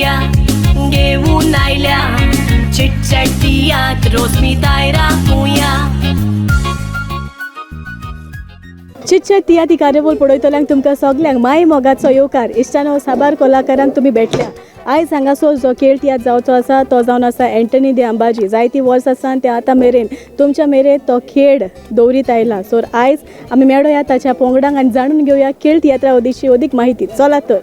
पार्टिया घेऊन आयल्या चिटचॅट तियात्र रोजमी राखुया. चिटचॅट तियात्र ही कार्यावळ पळयतल्यांक तुमकां सगल्यांक माय मोगाचो येवकार. इश्टानो, साबार कलाकारांक तुमी भेटल्या. आयज हांगासर जो खेळ तियात्र जावचो आसा तो जावन आसा एंटनी दे अंबाजी. जायतीं वर्सां सावन ते आतां मेरेन तुमच्या मेरेन तो खेळ दवरीत आयला. सो आयज आमी मेळोया ताच्या पंगडांक आनी जाणून घेवया खेळ तियात्रा अदीकशी अदीक माहिती. चला तर.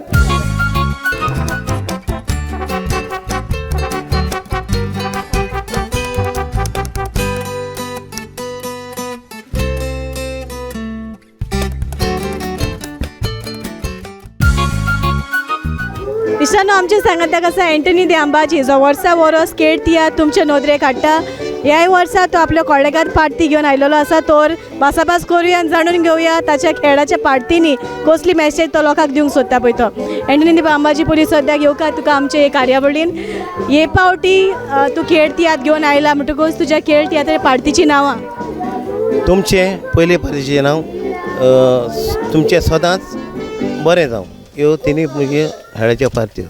इश्टानो, आमच्या सांगाताक आसा एंटनी दे अंबाजी, जो वर्सा वरोस खेळ तियात्र तुमचे नदरेक हाडटा. ह्याय वर्सा तो आपल्या कोळेगाद पार्टी घेवन आयलेलो आसा. तर भासाभास करुया आनी जाणून घेवया ताच्या खेळाच्या पार्टींनी कसली मॅसेज तो लोकांक दिवंक सोदता पळय तो. एंटनी दे अंबाजी, पयलीं सद्याक येवकार तुका आमचे हे कार्यावळीन. हे पावटी तूं खेळ तियात्र घेवन आयला म्हणटकूच तुज्या खेळ तियात्र पार्टीचीं नांवां? तुमचें पयले पार्टीचें नांव तुमचें सदांच बरें जावं, ह्यो तिनूय म्हगे हेडाच्यो पार्ट्यो.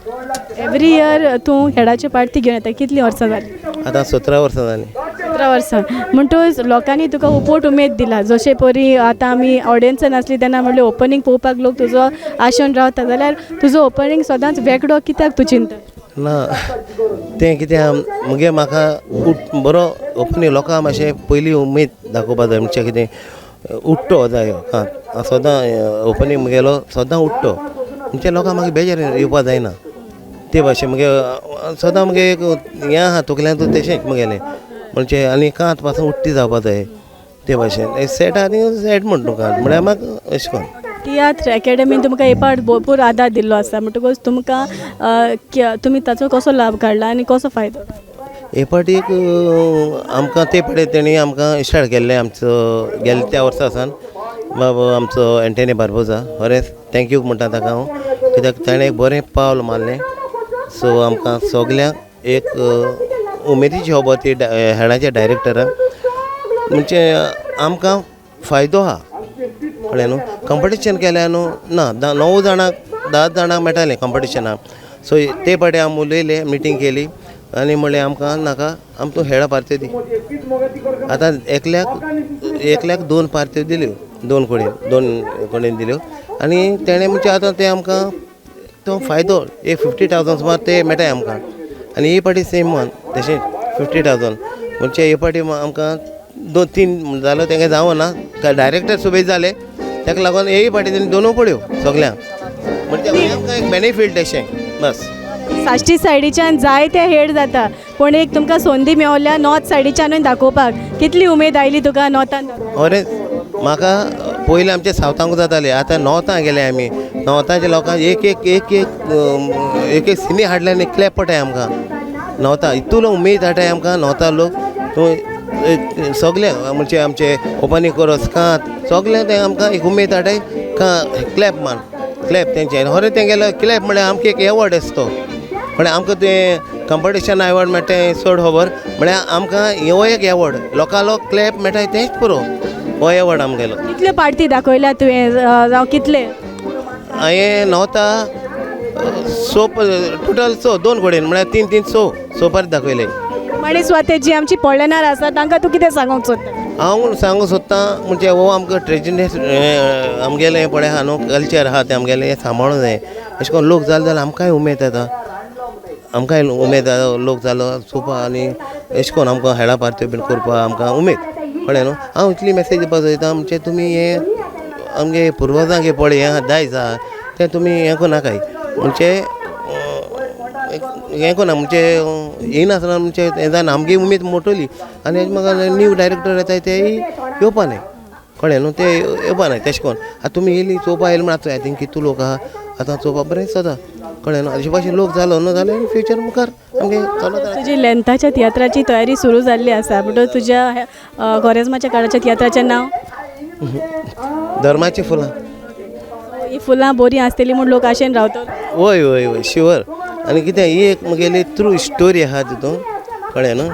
एवरी इयर तूं हेडाच्यो पार्टी घेवन येता, कितलीं वर्सां जालीं? आतां 17 वर्सां जालीं. 17 वर्सां म्हणटकूच लोकांनी तुका उपोट उमेद दिला. जशे परी आतां आमी ऑडियन्सान आसली तेन्ना म्हणलें ओपनींग पळोवपाक लोक तुजो आशेन रावता, जाल्यार तुजो ओपनींग सदांच वेगळो कित्याक तूं चिंता? ना, तें कितें मुगे म्हाका बरो ओपनींग लोकांक मातशें पयलीं उमेद दाखोवपा जाय, म्हणचे कितें उठ्ठो जायो. हां, सदां ओपनींग मुगेलो सदां उठ्ठो, म्हणचे लोकांक मागीर बेजार येवपा जायना. ते भाशेन मुगे सदां मुगे एक हें आहा तकल्यांत तशेंच मुगेलें, म्हणचे आनी कांत पासून उडटी जावपा जाय ते भाशेन सेट आनी सेट म्हण तूं कांत म्हळ्यार म्हाका अशें करून. तियात्र एकेडमीन तुमकां हे पावट भरपूर आदार दिल्लो आसा, म्हणटकूच तुमकां तुमी ताचो कसो लाभ काडला आनी कसो फायदो? हे पावटी एक आमकां ते पाटी तेणी आमकां स्टार्ट केल्लें आमचो गेले त्या वर्सा सावन बाब आमचो एंटनी बार्बोजा, खरेंच thank you म्हणटा ताका हांव, कित्याक ताणें एक बरें पावल मारलें. सो आमकां सगल्यांक एक उमेदीची खबर ती हेडाच्या डायरेक्टराक, म्हणजे आमकां फायदो आहा. कळ्ळें न्हू? कंपिटिशन केलें न्हू ना, 9 जाणांक 10 जाणांक मेळटालें कंपिटिशनाक. सो ते पाटी आमी उलयले, मिटींग केली आनी म्हणलें आमकां नाका, आमकां हेडा पार्ट्यो दी. आतां एकल्याक 2 पार्ट्यो दिल्यो, 2 कोडयेन, 2 कोडयेन दिल्यो आनी तेणें म्हणजे आतां तें आमकां तो फायदो एक 50,000 सुमार ते मेळटाय आमकां. आनी ही पाटी सेम वन तशें 50,000, म्हणजे हे पाटी आमकां 2-3 जालो तेंगे जावना, डायरेक्टर सुबेज जाले ताका लागून हे पाटी तेणी दोनूय पड्यो सगल्यांक, म्हणजे आमकां एक बेनिफीट अशें बस. साश्टी सायडीच्यान जायते हेड जाता, पूण एक तुमकां संदी मेवल्या नॉर्थ सायडीच्यानूय दाखोवपाक, कितली उमेद आयली तुका नॉर्थान? खरेंच म्हाका पयलीं आमच्या सावथांक जाताले, आतां नॉर्थाक गेले आमी. नॉर्थाच्या लोकांक एक एक एक एक एक एक सिनी हाडले आनी क्लॅप पडटाय आमकां नॉर्था, इतलो उमेद हाडटाय आमकां नॉर्था लोक. तूं सगळे म्हणजे आमचे ओपनींग कोरस कांत सगळे ते आमकां एक उमेद हाडटाय, क्लॅप मान क्लॅप तेंचे खरें तेंगेलो क्लॅप म्हळ्यार आमकां एक एवॉर्ड आसता तो, म्हळ्यार आमकां तें कंपिटिशन एवॉर्ड मेळटा तें चड खबर, म्हळ्यार आमकां हो एक एवॉर्ड लोकांलो क्लॅप मेळटा तेंच पुरो, हो एवॉर्ड आमगेलो. कितल्यो पार्टी दाखयल्या तुवें जावं कितले? हांवें नोवता सो टोटल 6, 2 कडेन म्हळ्यार 3-3 6 पार्टी दाखयले. माणे सुवातेर जी आमची पळयणार आसा तांकां तूं कितें सांगूंक सोदता? हांव सांगूंक सोदता म्हणजे हो आमकां ट्रेडिशनल आमगेलें पळय आहा न्हू कल्चर आहा तें आमगेलें हें सांबाळूंक जाय. अशें करून लोक जाले जाल्यार आमकांय उमेद येता, आमकांय उमेद जालो लोक जालो चोवपा आनी अशें करून आमकां हेडा पार्ट्यो बीन करपाक आमकां उमेद. कळ्ळें न्हू? हांव इतली मॅसेज दिवपाक सोदता म्हणजे तुमी हें आमगे पुर्वजांक हें पळय हें दायज आहा तें तुमी हें करनाकाय, म्हणजे हें करना म्हणजे येयनासतना म्हणजे हें जायना, आमगे उमेद मोडटली आनी म्हाका न्यू डायरेक्टर येताय ते येवपा न्हय. कळ्ळें न्हू? ते येवपा न्हय तशें करून आतां तुमी येयली चोवपा येयली म्हण आतां थिंग कितू लोक आहा आतां चोवपा बरें दिसता. कळ्ळें न्हू? अशे भाशेन लोक जालो न्हू जाल्यार फ्युचर मुखार आमगे चलत. तुजी लेंथाच्या तियात्राची तयारी सुरू जाल्ली आसा, म्हणटकच तुज्या कोरेज्माच्या काळाच्या तियात्राचें नांव? धर्माचीं फुलां. ही फुलां बरीं आसतलीं म्हूण लोक आशेन रावतलो. हय हय हय शुवर. आनी कितें ही एक म्हगेली ट्रू स्टोरी आहा तितून, कळ्ळें न्हू?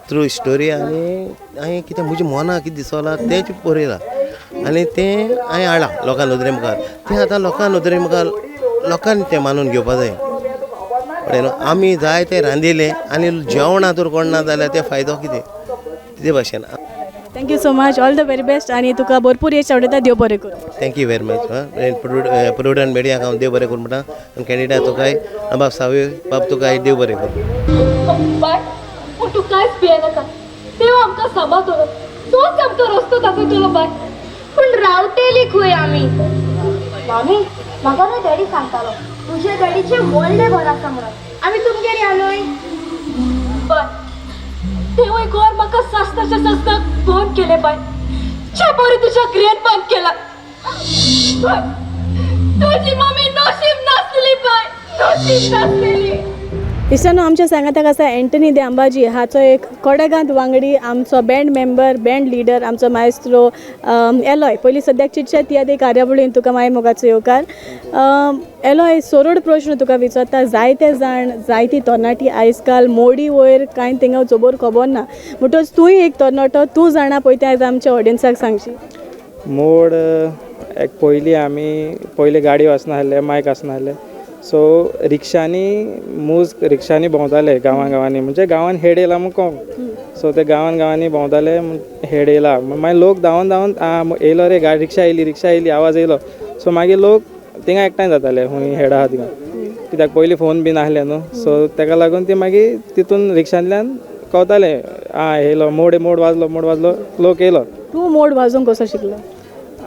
ट्रू स्टोरी आनी हांवें कितें म्हज्या मनाक कितें दिसलां तेंच बरयलां आनी तें हांवें हाडलां लोकां नदरे मुखार. तें आतां लोकां नदरे मुखार लोकांनी तें मानून घेवपा जाय. कळ्ळें न्हू? आमी जाय ते रांदिले आनी जेवणा तर कोण ना जाल्यार ते फायदो कितें ते भाशेन. Thank you so much, all the very best आनी तुका भरपूर यश आवडटा. देव बरें करूं. Thank you very much. Prudent मिडियाक हांव देव बरें करूं म्हणटा आनी कॅन्डिडा तुकाय बाब सावय बाब तुकाय देव बरें करूं. बाय, पूण तूं कांयच भियेनाका. देव आमकां सांबाळटलो, तोच आमकां रस्तो दाखयतलो बाय. पूण रावतेली खंय आमी? मामी, म्हाका न्हू डॅडी सांगतालो तुजे डॅडीचें व्हडलें घर आसा म्हणून. आमी तुमगेर या न्हय? बाय, तेवूय घर म्हाका सासणाच्या सासणाक बंद केलें बाय. चे बरें तुज्या ग्रँडमान केला बाय. तुजी मम्मी नशीब नासली बाय, नशीब नासलेली. इश्टानो, आमच्या सांगाताक आसा एंटनी दे अंबाजी हाचो एक कोडगांत वांगडी, आमचो बँड मेंबर, बँड लिडर, आमचो मायस्त्रो एलॉय. पयलीं सद्याक चिटच्या तियात्र कार्यावळीन तुका माय मोगाचो येवकार. एलॉय, सरोड प्रश्न तुका विचारता. जायते जाण, जायती तरणाटी आयज काल मोडी वयर कांय थिंगा जबर खबर ना, म्हणटकच तूंय एक तरणाटो, तूं जाणा पळय तें आयज आमच्या ऑडियन्साक सांगशी. मोड एक पयलीं आमी पयलीं गाडयो आसनासले, मायक आसनासले, सो रिक्षांनी मूज रिक्षांनी भोंवताले गांवां गांवांनी. म्हणजे गांवान हेड येयला म्हूण कोंक सो ते गांवान गांवांनी भोंवताले, हेड येयला. मागीर लोक धांवन धांवन येयलो रे, गाडी रिक्षा येयली, रिक्षा येयली, आवाज येयलो. सो मागीर लोक थिंगा एकठांय जाताले खूंय हेड आहा थिंगा, कित्याक पयलीं फोन बीन आसले न्हू. सो तेका लागून ती मागीर तितून रिक्षांतल्यान कवताले, आं येयलो मोड, मोड वाजलो, मोड वाजलो, लोक येयलो. तूं मोड वाजोवंक कसो शिकलो?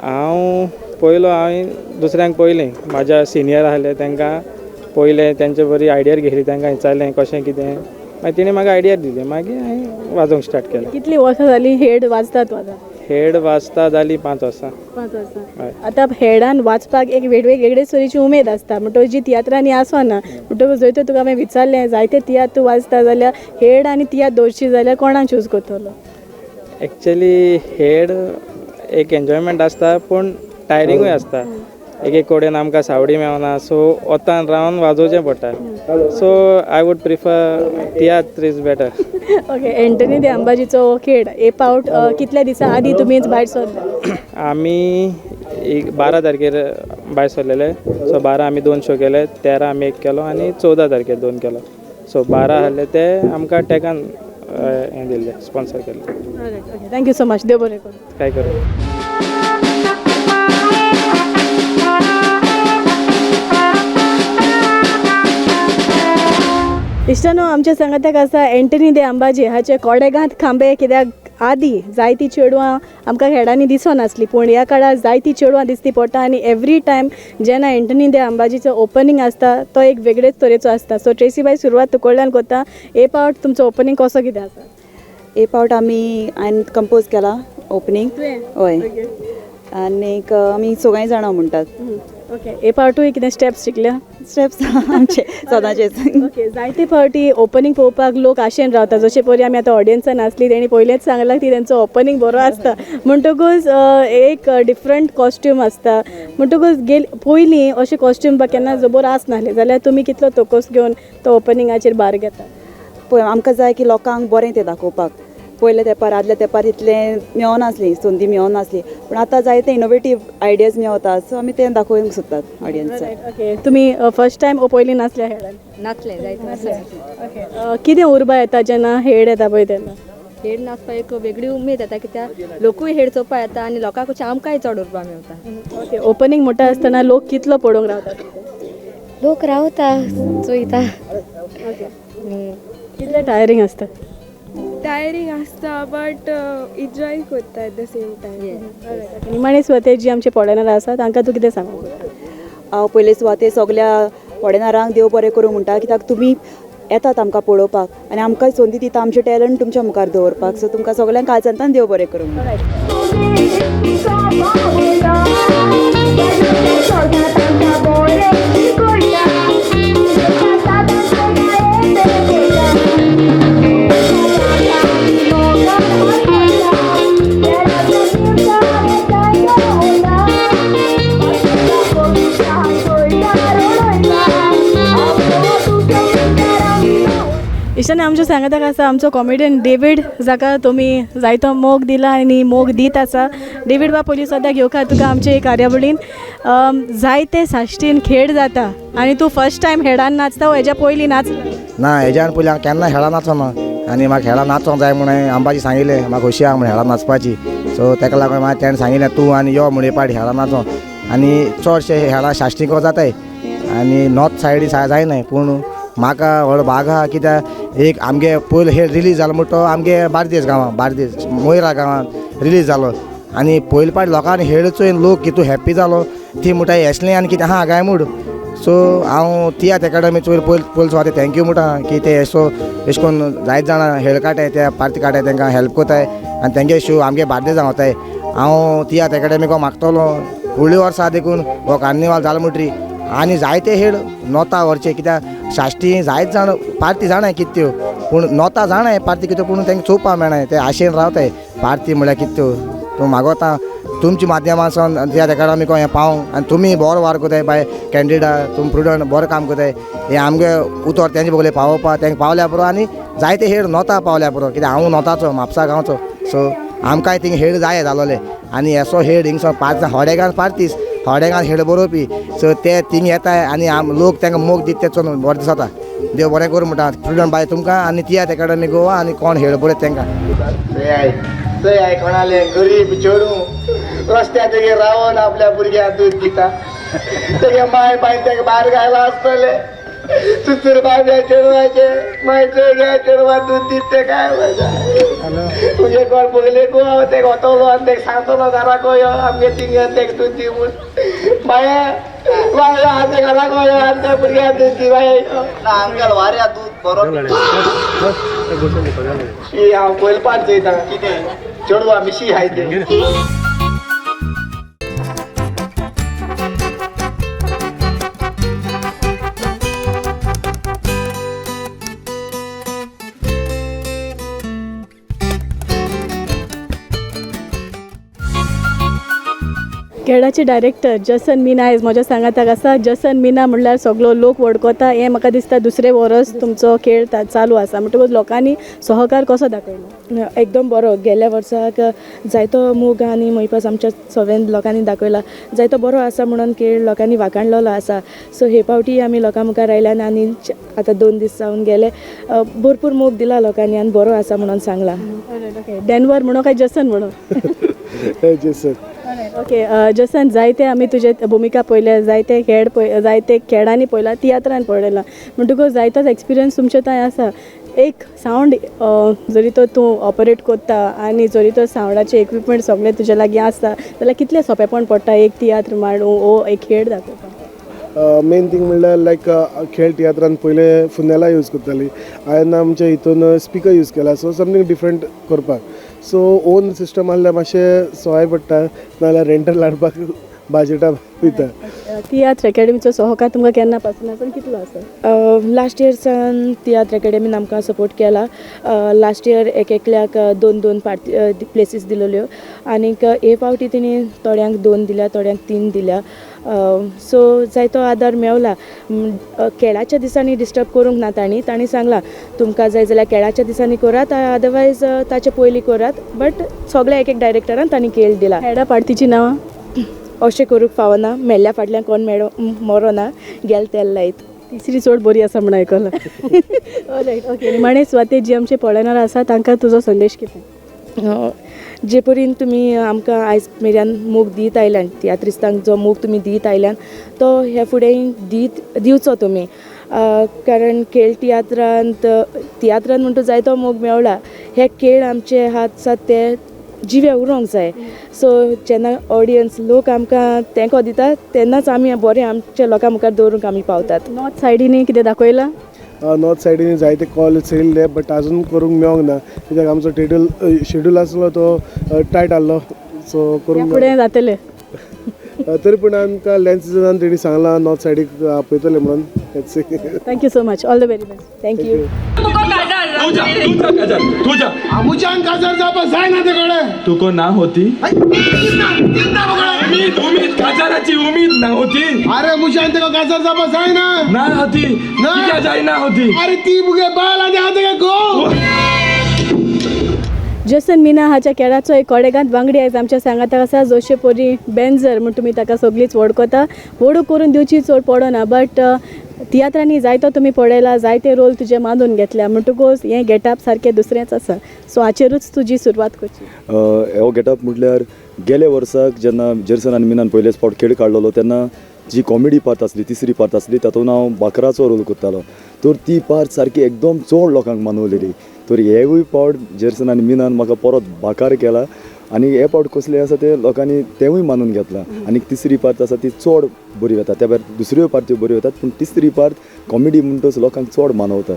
हांव पयलो हांवें दुसऱ्यांक पयलें, म्हाज्या सिनियर आसले तांकां पयलें, तेंचे बरी आयडिया घेतली, तांकां विचारलें कशें कितें, मागीर तेणी म्हाका आयडिया दिली, मागीर हांवें वाजोवंक स्टार्ट केलें. कितलीं वर्सां जालीं हेड वाजता तूं आतां? हेड वाजता जाली 5 वर्सां. 5 वर्सां. आतां हेडान वाजपाक एक वेगवेगळेच तरेची उमेद आसता, म्हणटकच जी तियात्रांनी आसना. म्हणटकच जंय तर तुका हांवें विचारलें, जायते तियात्र तूं वाजता जाल्यार हेड आनी तियात्र दवरची जाल्यार कोणाक चूज करतलो? एक्चुली हेड एक एन्जॉयमेंट आसता, पूण टायरिंगूय आसता. एक एक कडेन आमकां सावडी मेळना, सो वतान रावन वाजोवचें पडटा. So I would prefer tiatr is better. Okay, Anthony de अंबाजीचो खेळ हे पावट कितल्या दिसां आदीं तुमी भायर सरले? आमी एक 12 तारखेर भायर सरलेले. सो 12 आमी 2 शो केले, 13 आमी 1 केलो आनी 14 तारखेर 2 केलो. सो 12 आहले ते आमकां टॅकान हें दिल्ले, स्पॉन्सर केल्ले. Okay, thank you so much, देव बरें करूं. काय करूं. इश्टानो, आमच्या सांगाताक आसा एंटनी दे अंबाजी हाचे कोडेगांत खांबे. कित्याक आदीं जायतीं चेडवां आमकां हेडांनी दिसनासलीं, पूण ह्या काळार जायतीं चेडवां दिसती पडटा आनी एवरी टायम जेन्ना एंटनी दे अंबाजीचो ओपनींग आसता तो एक वेगळेच तरेचो आसता. सो ट्रेसी बाय, सुरवात तुकडल्यान करता. हे पावट तुमचो ओपनींग कसो कितें आसा? हे पावट आमी हांवें कंपोज केला ओपनींग. हय, आनीक आमी सगळीं जाणां म्हणटात. ओके, हे पावटूय कितें स्टेप्स शिकल्या? स्टेप्स आमचे सदांचेच. ओके, जायते फावटी ओपनींग पळोवपाक लोक आशेन रावता. जशे परी आमी आतां ऑडियन्सान आसली, तेणी पयलेंच सांगलां की तेंचो ओपनींग बरो आसता, म्हणटकूच एक डिफरंट कॉस्ट्यूम आसता. म्हणटकूच गेल पयलीं अशें कॉस्ट्यूम बा केन्ना जबर आसनासलें, जाल्यार तुमी कितलो तोकोस घेवन तो ओपनिंगाचेर भार घेता? पळय, आमकां जाय की लोकांक बरें तें दाखोवपाक. पयले तेंपार, आदल्या तेंपार इतलें मेळनासली, संदी मेळनासली, पूण आतां जायते इनोवेटीव आयडियाज मेळता, सो आमी तें दाखोवंक सोदतात ऑडियन्साक. ओके, तुमी फर्स्ट टायम पयलीं नाचल्या हेडान? नाचले जायते. ओके, कितें उर्बा येता जेन्ना हेड येता पळय तेन्ना? हेड नाचपाक एक वेगळी उमेद येता, कित्याक लोकूय हेड चोवपाक येता आनी लोकांक आमकांय चड उर्बा मेळटा. ओके, ओपनींग म्हणटा आसतना लोक कितलो पळोवंक रावता? लोक रावता, चोयता. कितलें टायरींग आसता? टायरींग आसता, बट एन्जॉय करता एट the same time. निमाणे सुवातेर जी आमचे पॉडेनार आसा तांकां तूं कितें सांगूंक सोदता? हांव पयले सुवातेर सगल्या पॉडेनारांक देव बरें करूं म्हणटा, कित्याक तुमी येतात आमकां पळोवपाक आनी आमकां संदी दिता आमचें टॅलंट तुमच्या मुखार दवरपाक. सो तुमकां सगल्यांक काळजांतल्यान देव बरें करूं म्हणटा. इश्टांनी आमच्यो सांगाताक आसा आमचो कॉमेडियन डेवीड, जाका तुमी जायतो मोग दिला आनी मोग दीत आसा. डेवीड बा, पयलीं सद्याक येवकार तुका आमचे कार्यावळीन. जायते साश्टीन खेळ जाता आनी तूं फर्स्ट टायम हेडान नाचता, हेज्या पयलीं नाच? ना, हेज्यान पयलीं हांव केन्ना हेळा नाचोना आनी म्हाका हेळा नाचोंक जाय म्हणून अंबाजी सांगिल्लें. म्हाका खोशी आहा म्हण हेळा नाचपाची. सो ताका लागून मागीर तेणें सांगिल्लें तूं आनी यो म्हण हे पाटी हेळा नाचों. आनी चडशे हेळा साश्टीको जाताय आनी नॉर्थ सायडी जायनाय, पूण म्हाका व्हड भाग आहा कित्याक एक आमगे पयलो हेळ रिलीज जालो म्हणटा तो आमगे बार्देस गांवांत, बार्देस मोयरा गांवांत रिलीज जालो आनी पयले पाटी लोकांनी हेळ चोयन लोक कितू हॅप्पी जालो ती म्हणटा येसलें आनी कितें आहा काय म्हूण. सो हांव तियात्र एकाडमी चोयर पयले पयले सुवातेर thank you म्हणटा की ते एसो एशें करून जायते जाणां हेळ काडटाय, ते पार्टी काडटाय, तांकां हेल्प कोताय आनी तेंगे शो आमगे बार्देजां वताय. हांव तियात्र एकाडमीक मागतलो फुडल्या वर्सा देखून हो कार्निवाल जालो म्हणटरी आनी जायते हेळ नोता व्हरचे, कित्याक साश्टी जायते जाण पार्टी जाणाय कितें त्यो, पूण नोता जाणाय पार्टी कितें, पूण तांकां चोवपाक मेळनाय, ते आशेन रावताय पार्टी म्हळ्यार कितें त्यो. तूं मागोता तुमच्या माध्यमांसून तियात्र एकाडमीक हें पावोंक आनी तुमी बरो वावर कोताय बाय कॅन्डिडा, तुमी प्रुडंट बरें काम कोताय, हें आमगे उतर तेंचे बगले पावोवपाक तांकां पावल्या पुरो आनी जायते हेळ नोता पावल्या पुरो, कित्याक हांव नोताचो म्हापसा गांवचो. सो आमकांय थिंग हेळ जाय जालोले आनी असो हेळ हिंगसो पांच हडेगान पार्तीस हडेगान हेळ बरोवपी, सो ते थिंग येताय आनी आम लोक तांकां मोग दिता ते चोवन बरें दिसता. देव बरें करूं म्हणटा प्रुडंट बाय तुमकां आनी तियात्र एकाडमी गोवा आनी कोण हेळ बरयता तांकां. थंय I कोणाले गरीब चेडूं रस्त्यार तेगे रावन आपल्या भुरग्यांक दूद दिता, तेगे माय बाय तेका भायर घायला आसतले सुचूर बाबड्या चेडवाचे माय थंय गे चेडवा दूद दिता ते काय मजा. तुजे कोण बगले गो हांव तेका वतलो आनी तेका सांगतलो घराक यो आमगे थिंग तेका दूद दी म्हूण. बाये बाय आमच्या घराक यो आनी त्या भुरग्यांक दूद दी बाये. आमच्या वाऱ्या दूद बरो शी हांव पयले पाट चोयता कितें चेडवा मिशी हाय ते. खेळाचे डायरेक्टर जसन मीना आयज म्हज्या सांगाताक आसा. जसन मीना म्हणल्यार सगलो लोक वळखता, हें म्हाका दिसता दुसरें वरस तुमचो खेळ चालू आसा, म्हणटकूच लोकांनी सहकार कसो दाखयलो? एकदम बरो. गेल्या वर्साक जायतो मोग आनी मोयपास आमच्या सगळ्यां लोकांनी दाखयला, जायतो बरो आसा म्हणून खेळ लोकांनी वाखाणलेलो आसा. सो हे फावटी आमी लोकां मुखार आयल्यान आनी आतां 2 दीस जावन गेले, भरपूर मोग दिला लोकांनी आनी बरो आसा म्हणून सांगला. डेनवर म्हणो काय जसन म्हणो? जसन. ओके जसन, जायते आमी तुजे भुमिका पळयल्या, जायते खेळ जायते खेळांनी पळयला, तियात्रान पळयला, म्हणटकूच जायतोच एक्सपिरियन्स तुमचे थंय आसा. एक सावंड जरी तो तूं ऑपरेट करता आनी जरी तो सावंडाचे इक्विपमेंट सगळे तुजे लागीं आसता जाल्यार कितलें सोंपेपण पडटा एक तियात्र मांडूं वो एक खेळ दाखोवपाक? मेन थींग म्हणल्यार लायक खेळ तियात्रान पयले फुनेला यूज करताली, हांवें आमच्या हितून स्पिकर यूज केला, सो समथींग डिफरंट करपाक. सो ओन सिस्टम आहल्यार मातशें सोय पडटा, नाजाल्यार रेंटल हाडपाक बाजेटा वयता. तियात्र एकाडमीचो सहकार तुमकां केन्ना पासून आसा, कितलो आसा? लास्ट इयरसान तियात्र एकाडमीन आमकां सपोर्ट केला. लास्ट इयर एक एकल्याक 2-2 पार्टी प्लेसीस दिल्ल्यो आनीक हे फावटी तिणी थोड्यांक 2 दिल्या, थोड्यांक 3 दिल्या. सो जायतो आदार मेवला. खेळाच्या दिसांनी डिस्टर्ब करूंक ना तांणी, तांणी सांगलां तुमकां जाय जाल्यार खेळाच्या दिसांनी करात, अदरवायज ताचे पयलीं करात, बट सगळ्या एक एक डायरेक्टरान तांणी खेळ दिला. हेडा पार्टीची नांवां अशें करूंक फावना, मेल्ल्या फाटल्यान कोण मेळो मरोना, गेल तेल लायत. तिसरी चड बरी आसा म्हण आयकलां. Right, okay. निमाणे सुवातेर जी आमचे पळयणार आसा तांकां तुजो संदेश कितें? जे परीन तुमी आमकां आयज मेरेन मोग दीत आयल्यान, तियात्रिस्तांक जो मोग तुमी दीत आयल्यान तो हे फुडें दिवचो तुमी, कारण खेळ तियात्रांत तियात्रांत म्हणटा जायतो मोग मेवला. हे खेळ आमचे आहात ते जिवे उरोंक जाय. सो जेन्ना ऑडियन्स लोक आमकां तेंको दिता तेन्नाच आमी बरें आमच्या लोकां मुखार दवरूंक आमी पावतात. नॉर्थ सायडीनी कितें दाखयलां? नॉर्थ सायडीनी जायते कॉल चेयल्ले, बट आजून करूंक मेळोंक ना कित्याक आमचो शेड्यूल आसलो तो टायट आहलो, सो करूंक फुडें जातलें. तरी पूण आमकां लँड सिजनान तेणी सांगलां नॉर्थ सायडीक आपयतले म्हणून. Thank you so much, all the very best. Thank you. आमुच्यान काजार जावपाक जायना ते कडेन तुको ना होती उम्मीद उम्मीद काजाराची उम्मीद ना होती. अरे मुशान तेका काजार जावपाक जायना ना होती कित्या जायना होती. अरे ती मुगे बायल आनी हांव तेका घोव. जसन मीना हाच्या खेळाचो एक कोडेगांत वांगडी आयज आमच्या सांगाताक आसा. जोशे पोरी बेंजर म्हूण तुमी ताका सगळींच वळखता. वळख करून दिवची चड पडना, बट तियात्रांनी जायतो तुमी पळयला, जायते रोल तुजे मानून घेतल्या, म्हणटकूच हें गेटअप सारकें दुसरेंच आसा. सो हाचेरूच तुजी सुरवात करची. हो गेटअप म्हटल्यार गेल्या वर्साक जेन्ना जर्सन आनी मिनान पयलेच फावट खेळ काडलेलो तेन्ना जी कॉमेडी पार्ट आसली, तिसरी पार्ट आसली, तातूंत हांव बाकराचो रोल करतालो. तर ती पार्ट सारकी एकदम चड लोकांक मानवलेली. तर हेवूय पावट जर्सन आनी मिनान म्हाका परत बाकार केला आनी हे पावट कसले आसा ते लोकांनी तेवूय मानून घेतला. आनी तिसरी पार्ट आसा ती चड बरी वता, त्या भायर दुसऱ्यो पार्ट्यो बऱ्यो वतात, पूण तिसरी पार्ट कॉमेडी म्हणटच लोकांक चड मानवता.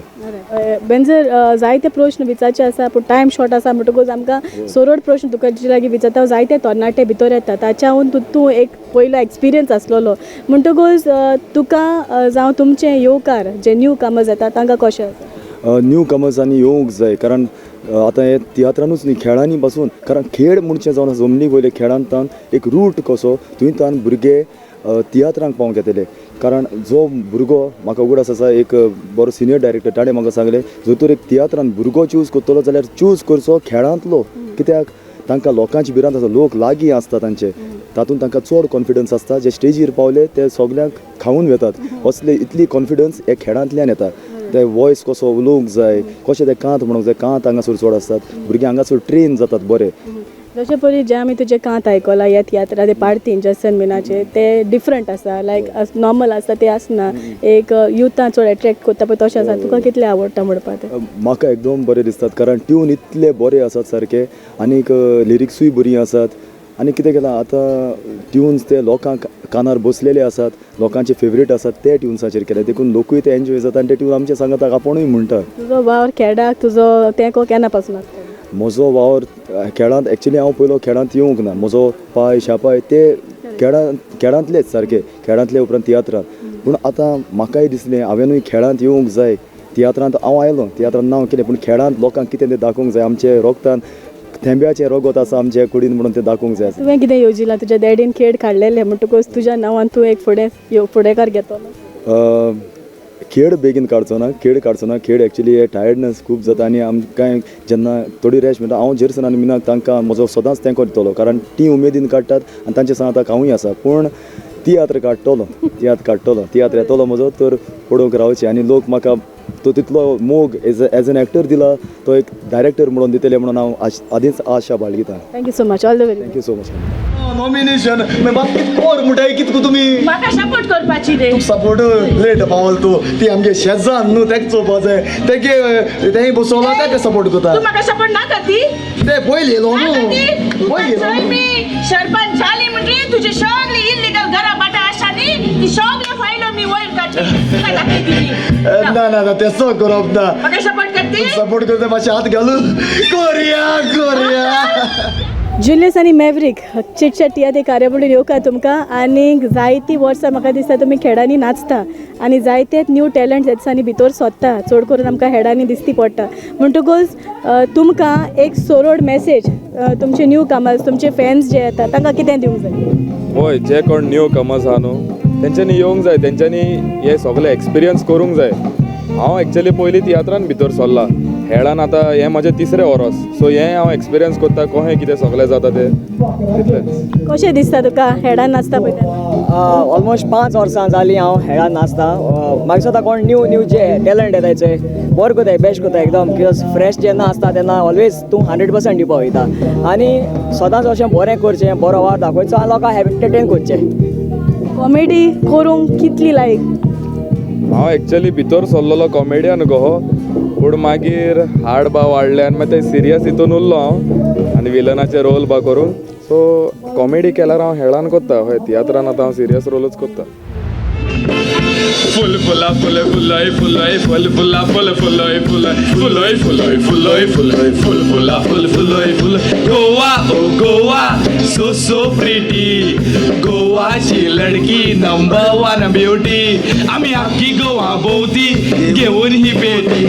बेंजर, जायते प्रश्न विचारचे आसा पूण टायम शॉर्ट आसा, म्हणटकूच आमकां सरळ प्रश्न तुका लागीं विचारता. जायते तरणाटे भितर येता, ताच्याहून तूं एक पयलो एक्सपिरियन्स आसलेलो, म्हणटकूच तुका जावं तुमचे येवकार जे न्यू कामर्स येता तांकां कशें आसा? न्यू कमर्सांनी येवंक जाय, कारण आतां हे तियात्रानूच न्ही खेळांनी पासून, कारण खेळ म्हणचें जावन जमनी वयले खेळान तान एक रूट कसो थंय तान भुरगे तियात्रांक पावंक येतले. कारण जो भुरगो म्हाका उगडास आसा, एक बरो सिनियर डायरेक्टर ताणें म्हाका सांगलें, जर तर एक तियात्रान भुरगो चूज करतलो जाल्यार चूज करचो खेळांतलो, कित्याक तांकां लोकांची भिरांत आसा, लोक लागीं आसता तांचे, तातूंत तांकां चड कॉन्फिडन्स आसता. जे स्टेजीर पावले ते सगल्यांक खावन वतात, असले इतली कॉन्फिडन्स हे खेळांतल्यान येता. ते वॉयस कसो उलोवंक जाय, कशें ते कांत म्हणूंक जाय, कांत हांगासर चड आसतात, भुरगीं हांगासर ट्रेन जातात बरे. जशें पळय जें आमी तुजें कांत आयकलां ह्या तियात्रा ते पार्टीन जसन मिनाचे ते डिफरंट आसा, लायक नॉर्मल आसा ते आसना, एक युथां चड एट्रेक्ट करता पळय तशें आसा. तुका कितलें आवडटा म्हणपा तें? म्हाका एकदम बरें दिसतात, कारण ट्यून इतले बरे आसात सारके, आनीक लिरिक्सूय बरीं आसात. आनी कितें केलां आतां ट्युन्स ते लोकांक कानार बसलेले आसात, लोकांचे फेवरेट आसात ते ट्युन्साचेर केले, देखून लोकूय ते एन्जॉय जाता आनी ते ट्यून आमच्या सांगाताक आपुणूय म्हणटा. तुजो वावर खेळाक तुजो तेंको केन्ना पासून आसता? म्हजो वावर खेळांत एक्चुली हांव पयलो खेळांत येवंक ना, म्हजो पाय शापाय ते खेळांतलेच सारके, खेळांतले उपरांत तियात्रांत. पूण आतां म्हाकाय दिसलें हांवेनूय खेळांत येवंक जाय. तियात्रांत हांव आयलो, तियात्रांत नांव केलें, पूण खेळांत लोकांक कितें तें दाखोवंक जाय, आमचे रोगतान थेंब्याचें रगत आसा आमच्या कुडीन म्हणून तें दाखोवंक जाय. तुवें कितें येवजिलां? तुज्या डॅडीन खेळ काडलेले म्हणटकूच तुज्या नांवान तूं एक फुडें फुडेकार घेतलो? खेळ बेगीन काडचो ना, खेळ काडचो ना. खेळ एक्चुली हे टायर्डनेस खूब जाता आनी आमकां जेन्ना थोडी रेस्ट मेळटा. हांव जर्सन आनी मिनाक तांकां म्हजो सदांच तेंको दितलो, कारण ती उमेदीन काडटात आनी तांच्या सांगाताक हांवूय आसा. पूण तियात्र काडटलो, तियात्र काडटलो, तियात्र येतलो म्हजो, तर पळोवंक रावचें. आनी लोक म्हाका तो तितलो मोग एज एन एक्टर दिला, तो एक डायरेक्टर म्हणून दितले म्हणून हांव आदींच आशा बाळगिता. Thank you so much, all the very. Thank you so much. Nomination कोर म्हणटाय कितको तुमी म्हाका सपोर्ट करपाची रे? सपोर्ट लेट पावल तूं, ती आमगे शेजान न्हू तेका चोवपा जाय, तेगे तेंय बसोला तेका सपोर्ट करता. तूं म्हाका सपोर्ट ना करती? ते पयलीं येयलो न्हू, पयलीं मी सरपंच जाली म्हणटरी तुजी सगळी इल्लीगल घरा बाटा आसा न्ही ती सगळी फायलो मी वयर काडली, तुका दाखयतली. ना ना ना तेसो करप ना. म्हाका सपोर्ट करती? सपोर्ट करता मातशें हात घालू कोरया कोरया. जुलियस आनी मॅवरीक चिटचॅट तियात्र कार्यावळीर येवकार तुमकां. आनीक जायतीं वर्सां म्हाका दिसता तुमी खेळांनी नाचता आनी जायते न्यू टॅलंट ह्या दिसांनी भितर सोदता, चड करून आमकां हेडांनी दिसती पडटा. म्हणटकूच तुमकां एक सरळ मॅसेज तुमचे न्यू कमर्स, तुमचे फॅन्स जे येता तांकां कितें दिवंक जाय? हय, जे कोण न्यू कमर्स आहा न्हू तेंच्यांनी येवंक जाय, तेंच्यांनी हे सगळे एक्सपिरियन्स करूंक जाय. हांव एक्चुली पयलीं तियात्रान भितर सरला, खेळान आतां हें म्हजें तिसरें वरस, सो हें हांव एक्सपिरियन्स करता कशें कितें सगळें जाता तें, तितलेंच. कशें दिसता तुका हेडान नाचता पळय? ऑलमोस्ट 5 वर्सां जालीं हांव हेडान नाचता. म्हाका दिसता कोण न्यू न्यू जे टॅलंट येता चोय बरें करताय, बेस्ट करता एकदम, because fresh जेन्ना आसता तेन्ना ऑलवेज तूं 100% दिवपा वयता आनी सदांच अशें बरें करचें, बरो वावर दाखोवचो आनी लोकांक एंटरटेन करचें. कॉमेडी करूंक कितली लायक? हांव एक्चुली भितर सरलेलो कॉमेडियन कहो, पूण मागीर हाड बा वाडलें आनी मागीर ते सिरियस हितून उरलो हांव आनी विलनाचे रोल बा करून. सो कॉमेडी केल्यार हांव हेळान करता, हय तियात्रान आतां हांव सिरियस रोलूच करता. फुल फुला फुल फुलोय फुलोय फुल फुला फुल फुलोय फुलोय फुलोय फुलोय फुलोय फुलोय फुल फुला फुल फुलोय फुल. Goa oh Goa so so pretty, गोवाची लडकी नंबर 1 ब्युटी. आमी आख्खी गोवा भोंवती घेवन ही पेटी,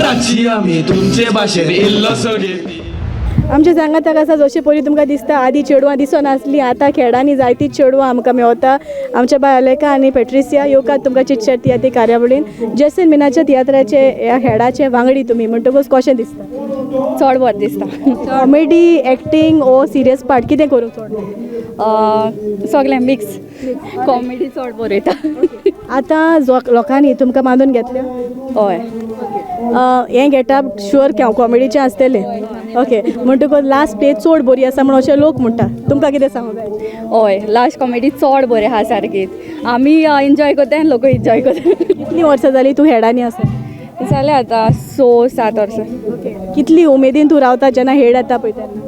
रातची आमी तुमचे भाशेन इल्लोसो घेती. आमच्या सांगाताक आसा जशें पयलीं तुमकां दिसता आदी चेडवां दिसनासलीं, आतां खेळांनी जायतीं चेडवां आमकां मेवता. आमच्या बाय अलेका आनी पेट्रिसिया येवकात तुमकां चिटचॅट तियात्री कार्यावळीन. जेसन मिनाच्या तियात्राचे ह्या हेडाचे वांगडी तुमी म्हणटकूच कशें दिसता? चड बरें दिसता. कॉमेडी, एक्टींग ओ सिरियस पार्ट कितें करूंक चड? सगळें मिक्स. कॉमेडी चड बरयता. आतां लोकांनी तुमकां मानून घेतलें? हय. हें गेटअप शुअर कॉमेडीचें आसतलें. ओके, म्हणटकूच लास्ट प्ले चड बरी आसा म्हण अशें लोक म्हणटा, तुमकां कितें सांगूंक जाय? हय, लास्ट कॉमेडी चड बरी आसा सारकी. आमी एन्जॉय करता आनी लोकूय एन्जॉय करता. कितलीं वर्सां जालीं तूं हेडांनी आसा? जालें आतां 6-7 वर्सां. ओके, कितली उमेदीन तूं रावता जेन्ना हेड येता पळय तेन्ना?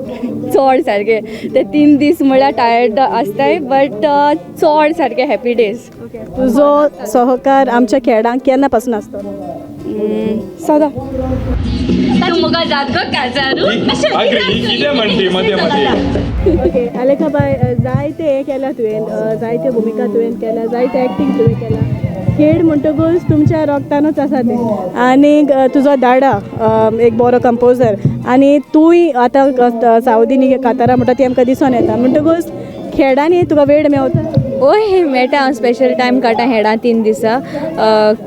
चड सारकें. ते 3 दीस म्हळ्यार टायर्ड आसताय, बट चड सारके हॅपी डेज. तुजो सहकार आमच्या खेळांक केन्ना पासून आसता? सदां. ओके अलेखा बाय, जायते हें केलां तुवें, जायते भुमिका तुवें केल्या, जायते एक्टींग तुवें केलां. खेळ म्हणटकूच तुमच्या रोगतानूच आसा तें. आनी तुजो दाडा एक बरो कंपोजर आनी तूंय आतां सावदीनी कातारा म्हणटा ती आमकां दिसून येता, म्हणटकूच खेळांनी तुका वेळ मेवता? हय मेळटा. हांव स्पेशल टायम काडटा हेडां 3 दिसा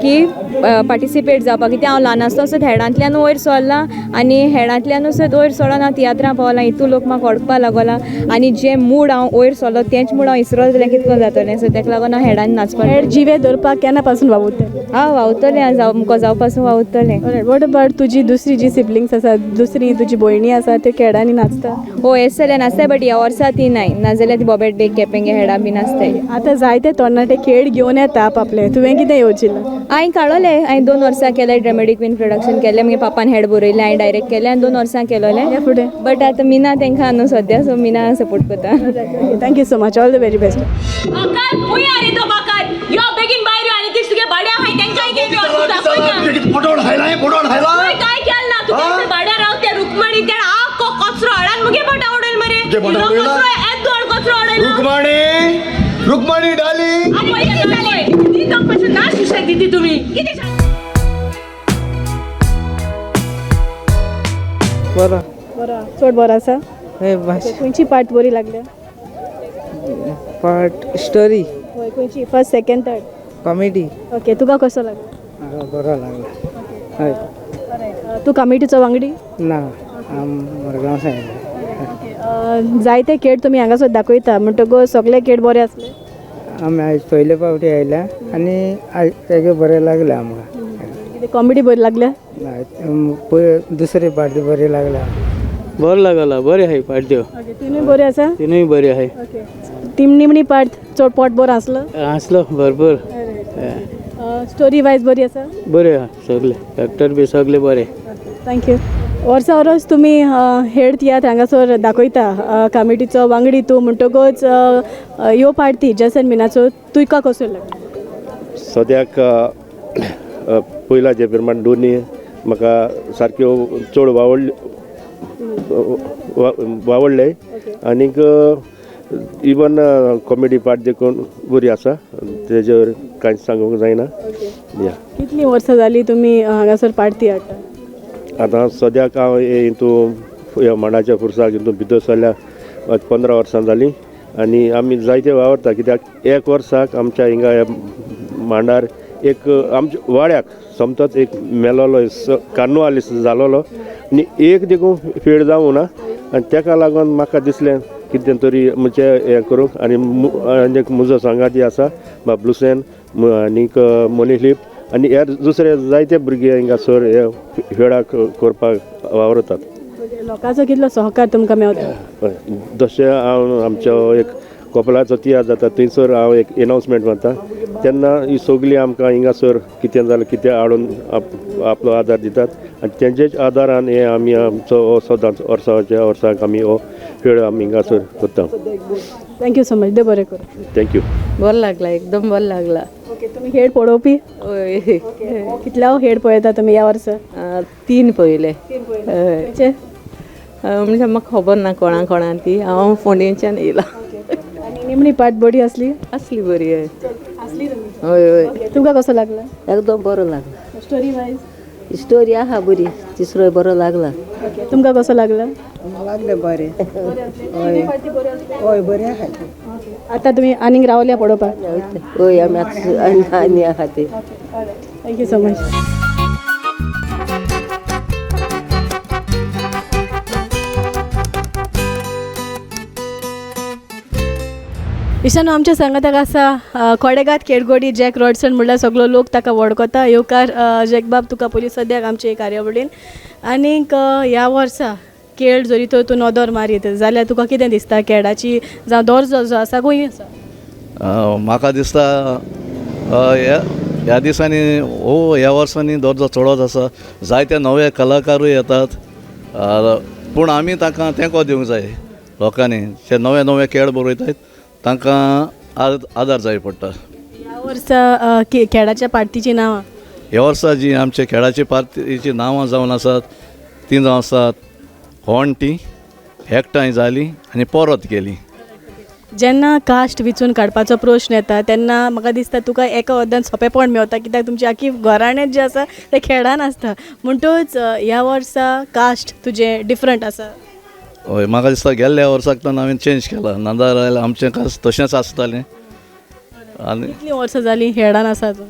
की पार्टिसिपेट जावपाक. कित्याक हांव ल्हान आसतना सुद्दां हेडांतल्यान वयर सरलां आनी हेडांतल्यानूच सुद्दां वयर सरन हांव तियात्रां पावलां. हितू लोक म्हाका वळखपा लागला आनी जें मूड हांव वयर सरलो तेंच मूड हांव इसरलो जाल्यार कितें करून जातलें. सो तेका लागून हांव हेडान नाचपाक. हेड जिवे दवरपाक केन्ना पासून वावुरतलें? हांव वावुरतलें, जावं मुको जावपा पासून वावुरतलें. What about तुजी दुसरी जी सिबलिंग्स आसा, दुसरी तुजी भयणी आसा, त्यो खेळांनी नाचता? हय येस जाल्यार नाचताय, बट ह्या वर्सा ती नाय, नाजाल्यार ती बोबेट बेग केपेंगे हेडा बी नाचताय. आतां जायते तरणाटे खेळ घेवन येता आपले, तुवें कितें येवजिलां? हांवें काडलें, हांवें 2 वर्सां केलें ड्रेमेडी क्वीन प्रोडक्शन केलें. मागीर पापान हेड बरयलें, हांवें डायरेक्ट केलें आनी 2 वर्सां केलोलें फुडें. बट आतां मिना तांकां न्हू सद्या, सो मिना सपोर्ट करता. Thank you so much, all the very best. Rukmani डाली. बरो बरो, चड बरो आसा. खंयची पार्ट बरी लागल्या? Part story. हय, खंयची? First, second, third? Comedy. Okay, तुका कसो लागलो? बरो लागला. हय. तूं कॉमेडीचो वांगडी? ना, हांव मडगांव सायड. जायते खेळ तुमी हांगासर दाखयता म्हणटकूच सगळे खेळ बरे आसले? आमी आयज पयले फावटी आयल्या आनी आयज तेगे बरें लागलें आमकां. कितें कॉमेडी बरी लागल्या? दुसरे पार्टी बरी लागल्या. बरो लागला, बरें आहाय पार्ट्यो. तिनूय बऱ्यो आसा? तिनूय बऱ्यो आहाय. तीन निमणी पार्ट चड पोट बरो आसलो? आसलो भरपूर. स्टोरी वायज बरी आसा? बऱ्यो आहा सगळे, एक्टर बी सगळे बरे. Thank you. वर्सा वरस तुमी हेड तियात्र हांगासर दाखयता, कमिटीचो वांगडी तूं म्हणटकूच ह्यो पार्टी जेसन मिनाचो तुका कसो लागलो? सद्याक पयला जे प्रमाण दोनी म्हाका सारक्यो चड वावडले आनीक इवन कॉमेडी पार्ट देखून बरी आसा, तेजेर कांयच सांगूंक जायना. या कितलीं वर्सां जालीं तुमी हांगासर पार्टी हाडटा? आतां सद्याक हांव हितून ह्या मांडाच्या पुरसाक हितून भितर सरल्या 15 वर्सां जालीं आनी आमी जायते वावरता. कित्याक एक वर्साक आमच्या हिंगा ह्या मांडार एक आमच्या वाड्याक समतोच एक मेलोलो कार्नुवालीस जालोलो आनी एक देखून फेड जावूं ना आनी तेका लागून म्हाका दिसलें कितें तरी म्हणजे हें करूंक. आनी एक म्हजो सांगाती आसा बाबलुसेन आनीक मोनीलीप आनी हेर दुसरे जायते भुरगे हिंगासर हे खेळाक करपाक वावरतात. लोकांचो कितलो सहकार तुमकां मेवता? जशें हांव आमचो एक कोपलाचो तियात्र जाता थंयसर हांव एक एनावन्समेंट मारता तेन्ना ही सगळीं आमकां हिंगासर कितें जालें कितें हाडून आपलो आदार दितात आनी तेंचेच आदारान हे आमी आमचो हो सदांच वर्साच्या वर्साक आमी हो खेळ आमी हिंगासर करता. Thank you so much, देव बरें करूं. Thank you. बरो लागला, एकदम बरो लागला. ओके, तुमी हेड पळोवपी? हय. कितल्या हेड पळयता तुमी ह्या वर्सा? 3 पळयले. 3 पळयले. म्हणजे म्हाका खबर ना कोणा कोणा ती, हांव फोंडेंच्यान येयला. आनी निमणी पार्ट बरी आसली? आसली बरी. हय. आसली तुमी? हय हय. तुमकां कसो लागला? एकदम बरो लागला. Story wise? स्टोरी आहा बरी, तिसरोय बरो लागला. तुमकां कसो लागला? लागले बरें. हय हय बरें आहा. आतां तुमी आनीक रावल्या पळोवपाक? हय, आमी आतां आनी आहा ते. Thank you so much. इशानो आमच्या सांगाताक आसा कोडेगात केडगोडी जॅक रॉडसन म्हणल्यार सगलो लोक ताका वळखता. येवकार जॅक बाब तुका पयलीं सद्याक आमचे कार्यावळीन. आनीक ह्या वर्सा खेळ जरी तर तूं नदर मारीत जाल्यार तुका कितें दिसता खेळाची जावं दर्जो जो आसा खंय आसा? म्हाका दिसता ह्या दिसांनी हो ह्या वर्सांनी दर्जो चडत आसा. जायते नवे कलाकारूय येतात, पूण आमी तांकां तेंको दिवंक जाय. लोकांनी जे नवे नवे खेळ बरयतात तांकां आदार जाय पडटा. ह्या वर्सा खेळाच्या पार्टीचीं नांवां? ह्या वर्सा जी आमच्या खेळाची पार्टीचीं नांवां जावन आसात तीं जावन आसात होण्टी, एकठांय जाली आनी परत गेली. जेन्ना कास्ट विचून काडपाचो प्रश्न येता तेन्ना म्हाका दिसता तुका एका अर्दान सोंपेपण मेवता, कित्याक तुमची आखी घराणें जें आसा तें खेळान आसता. म्हणटूच ह्या वर्सा कास्ट तुजें डिफरंट आसा? हय, म्हाका दिसता गेल्ल्या वर्साक तर हांवें चेंज केला, नाजाल्यार आमचें कास्ट तशेंच आसतालें. आनी कितलीं वर्सां जालीं खेळान आसा तूं?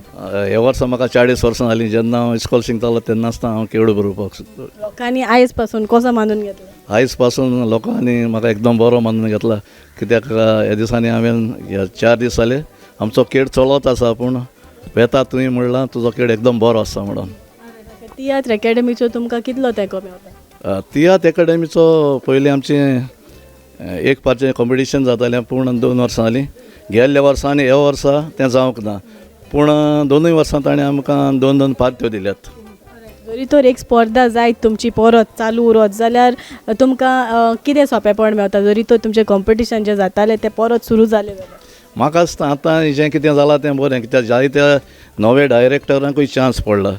ह्या वर्सा म्हाका 40 वर्सां जालीं. जेन्ना हांव इस्कॉल शिकतालो तेन्ना आसतना हांव खेळ बरोवपाक सोदतालो. लोकांनी आयज पासून कसो मानून घेतला? आयज पासून लोकांनी म्हाका एकदम बरो मानून घेतला, कित्याक ह्या दिसांनी हांवें 4 दीस जाले आमचो खेळ चलत आसा, पूण वेता तुवें म्हणलां तुजो खेळ एकदम बरो आसा म्हणून. तियात्र एकेडमीचो तुमकां कितलो तेंको मेवता? तियात्र एकेडमीचो पयलीं आमचें एक पाचें कॉम्पिटिशन जातालें, पूण 2 वर्सां जालीं. गेल्ल्या वर्सा आनी ह्या वर्सा तें जावंक ना, पूण 2 वर्सां ताणें आमकां 2-2 पार्ट्यो दिल्यात. जरी तर एक स्पर्धा जायत तुमची परत चालू उरत जाल्यार तुमकां कितें सोंपेपण मेवता जरी तर तुमचें कॉम्पिटिशन जें जातालें तें परत सुरू जालें जाल्यार? म्हाका दिसता आतां जें कितें जालां तें बरें, कित्याक जायत्या नवे डायरेक्टरांकूय चान्स पडला.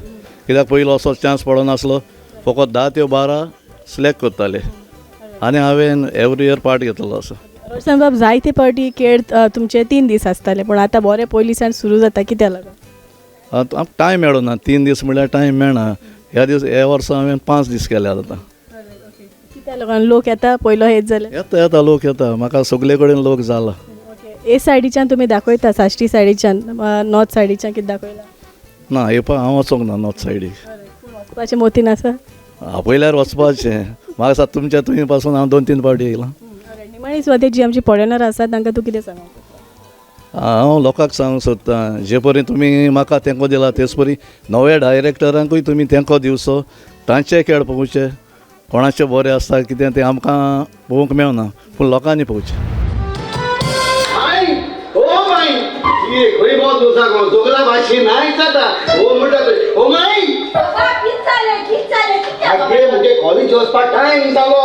कित्याक पयलो असो चान्स पडनासलो, फकत 10 ते 12 सिलेक्ट करताले आनी हांवें एवरी इयर पार्ट घेतलो आसा. रोशन बाब, जायते पावटी खेळ तुमचे 3 दीस आसताले, पूण आतां बरें पयलींच्यान सुरू जाता, कित्याक लागून? आमकां टायम मेळना, 3 दीस म्हणल्यार टायम मेळना. ह्या दीस ह्या वर्सा हांवें 5 दीस केल्यात. आतां कित्याक लागून लोक येता पयलो हेच जाल्यार? येता येता लोक येता, म्हाका सगळे कडेन लोक जाला. ए सायडीच्यान तुमी दाखयता, साश्टी सायडीच्यान, नॉर्थ सायडीच्यान कितें दाखयला? ना, हे पळय हांव वचोंक ना नॉर्थ सायडीक. वचपाचें मोतीन आसा? आपयल्यार वचपाचें. म्हाका दिसता तुमच्या तुमी पासून हांव 2-3 फावटी येयलां. निमाणी सुवातेर जी आमची पळयणार आसा तांकां तूं कितें सांगूंक? हांव लोकांक सांगूंक सोदतां, जे परी तुमी म्हाका तेंको दिला तेच परी नव्या डायरेक्टरांकूय तुमी तेंको दिवचो, तांचे खेळ पळोवचे, कोणाचे बरें आसता कितें तें आमकां पळोवंक मेळना, पूण लोकांनी पळोवचें. कॉलेज वचपाक टायम जालो.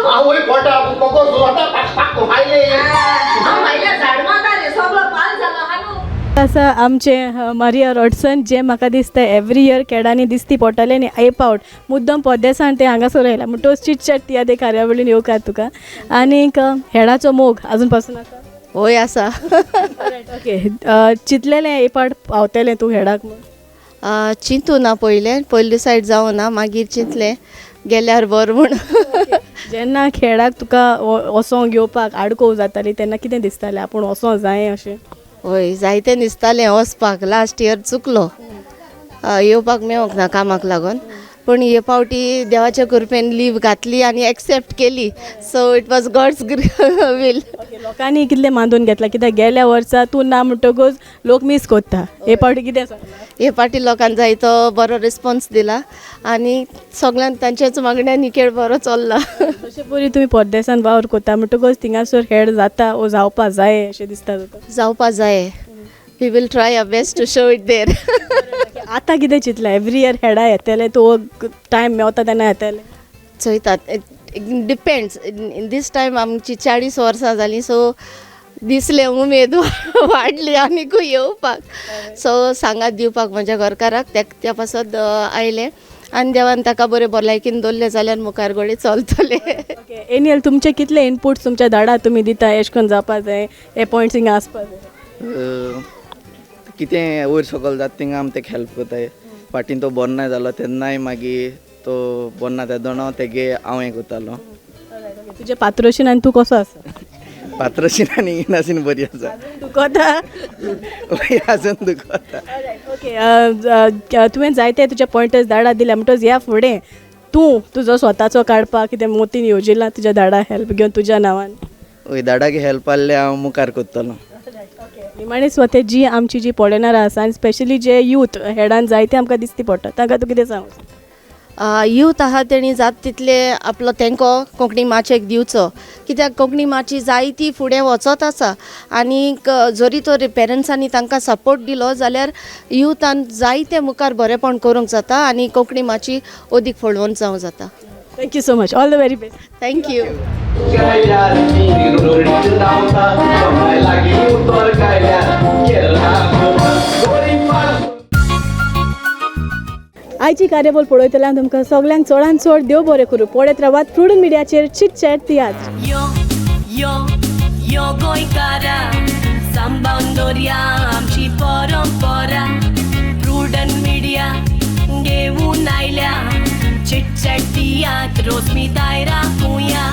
आवय पोटा पोको सुरता पाक पाक भायले आसा आमचें मारिया रॉडसन, जें म्हाका दिसता एवरी इयर खेळांनी दिसती पडटालें आनी एक पावट मुद्दम पोरदेसान तें हांगासर आयलां. म्हणटकच चिटचॅट तियात्र कार्यावळीन येवकार तुका. आनीक हेडाचो मोग आजून पासून आसा? हय आसा. ओके, चिंतलेलें एक पावट पावतलें तूं हेडाक म्हूण? चिंतू ना पयलें, पयले सायड जावं ना, मागीर चिंतलें गेल्यार बरें म्हूण. जेन्ना खेळाक तुका वचोंक येवपाक आडकोव जाताली तेन्ना कितें दिसतालें आपूण वचोंक जाय अशें? हय, जायतें दिसतालें वचपाक. लास्ट इयर चुकलो, येवपाक मेळोंक ना कामाक लागून, पूण हे फावटी देवाच्या कृपेन लीव घातली आनी एक्सेप्ट केली. So it was God's will. लोकांनी कितलें मानून घेतलां, कित्याक गेल्या वर्सा तूं ना म्हणटकूच लोक मीस कोत्ता, हे फावटी कितें सांगता? हे फावटी लोकांक जायतो बरो रिस्पोन्स दिला आनी सगळ्यांक तांच्याच मागण्यांनी खेळ बरो चल्ला. तशें परी तुमी परदेसान वावर कोत्ता म्हणटकूच थिंगासर खेळ जाता वो जावपा जाय अशें दिसता तुका? जावपा जाय. We will try our best to show it there. आतां कितें चिंतलां? एवरी इयर हेडा येतलें, तूं टायम मेवता तेन्ना येतलें? चोयतात, डिपेंड्स. दीस टायम आमची 40 वर्सां जालीं, सो दिसलें उमेद वाडली आनीकूय येवपाक. सो सांगात दिवपाक म्हज्या घरकाराक त्या पासत आयलें आनी देवान ताका बरें भलायकीन दवरलें जाल्यार मुखार घोडे चलतले. एनियल, तुमचे कितले इनपुट्स तुमच्या धाडा तुमी दिता एश कोन जावपा जाय, हे पॉयंट्स हिंगा आसपा जाय? कितें वयर सकयल जाता थिंगा आमी तेका हेल्प करताय. फाटीन तो बरो ना जालो तेन्नाय मागीर तो बरो ना तेदोना तेगे हांव हें करतालो. तुजें पात्रोशीन आनी तूं कसो आसा? पात्रोशीन आनी इनासीन बरी आसा. दुखोता? आजून दुखोता. ओके, तुवें जायते तुजे पॉयंटर्स धाडा दिले म्हणटच ह्या फुडें तूं तुजो स्वताचो काडपाक कितें मोतीन येवजिलां तुज्या धाडा हेल्प घेवन तुज्या नांवान? हय, धाडाक हेल्प आहले हांव मुखार करतलो. निमाणे स्वता जी आमची जी पळयणारां आसा आनी स्पेशली जे यूथ हेडान जायते आमकां दिसती पडटा तांकां तूं कितें सांग? यूथ आहा तेणी जात तितले आपलो तेंको कोंकणी माचयेक दिवचो, कित्याक कोंकणी माची जायती फुडें वचत आसा आनीक जरी तर पेरंट्सांनी तांकां सपोर्ट दिलो जाल्यार युथान जायते मुखार बरेंपण करूंक जाता आनी कोंकणी माची अदीक फळोवन जावं जाता. Thank you so much, all the very best. Thank you. आयची कार्यावळ पळयतल्यान तुमकां सगल्यांक चडान चड देव बरें करूं. पळयत रावात प्रुडंट मिडियाचेर चिट चॅट तियात्र. यो यो यो गोंयकारा, सांबाळून दवरया आमची परंपरा. प्रुडंट मिडिया घेवन आयल्या चिट चॅट तियात्र, रोजमी दायरा कुया.